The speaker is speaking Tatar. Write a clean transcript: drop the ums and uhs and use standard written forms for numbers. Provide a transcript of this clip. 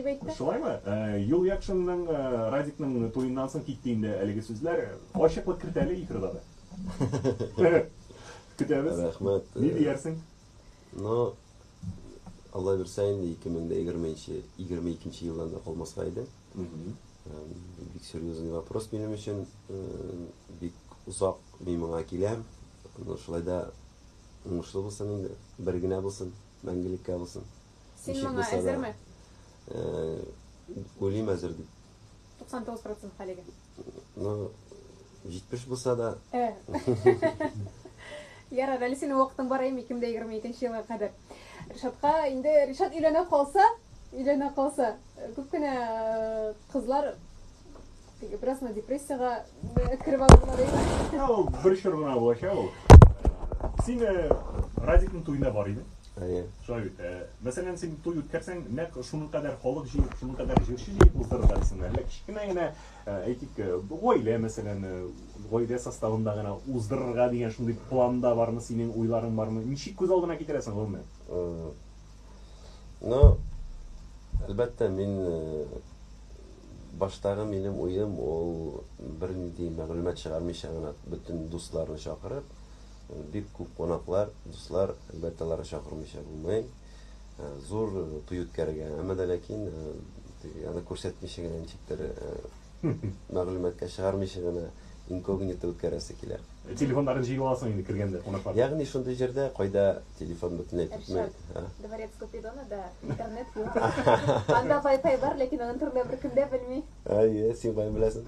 дип әйтте. Шулаймы? Юлъякшинның, Радикның туеннан соң китте инде әлеге сүзләр. Ачыклык керт әле эфирда да. Көтәбез. Рәхмәт. Ни диярсең? Ну, Алла бирсә инде 2020 22 елдан да калмаска иде. Бик серьезный вопрос минем өчен. Бик озак мин моңа киләм. Но шулай да уңышлы булсын инде. Бер генә булсын, мәңгелеккә булсын. Син Ничек моңа булса да, әзерме? Уйлыйм әзер дип. 99% әлегә. Ну, 70 булса да. Ярар, әле синең вакытың бар, әйме, 2022 елга кадәр. Ришатка инде Ришат өйләнә калса, өйләнә калса, күп кенә кызлар теге бераз гына депрессиягә кереп алырлар, әйме? Ул бер чор гына булачак ул. Син Радикның туенда бар идең. Әйе. Шулай бит. Мәсәлән, син туй үткәрсәң, нәкъ шуның кадәр халык җыеп, шуның кадәр җырчы җыеп уздырырга дисеңме? Әллә кечкенә генә, әйтик, гаилә, мәсәлән, гаилә составында гына уздырырга дигән шундый планда бармы синең, уйларың бармы? Ничек күз алдына китерәсең гомумән? Ну, әлбәттә, мин баштагы минем уем ул бернинди мәгълүмат чыгармыйча гына бөтен дусларны чакырып, бик күп кунаклар, дуслар, әлбәттә, аларны чакырмыйча булмый. Зур туй үткәрергә. Әмма дә ләкин аны күрсәтмичә генә ничектер мәгълүматка чыгармыйча гына инкогнито үткәрәсе килә. Телефоннарын җыеп аласың инде кергәндә кунаклар. Ягъни шундый җирдә, кайда телефон бөтенләй тотмый. Дворец Купидона да интернет юк. Анда Wi-Fi бар, ләкин аның турында беркем дә белми. Әйе, син каян беләсең?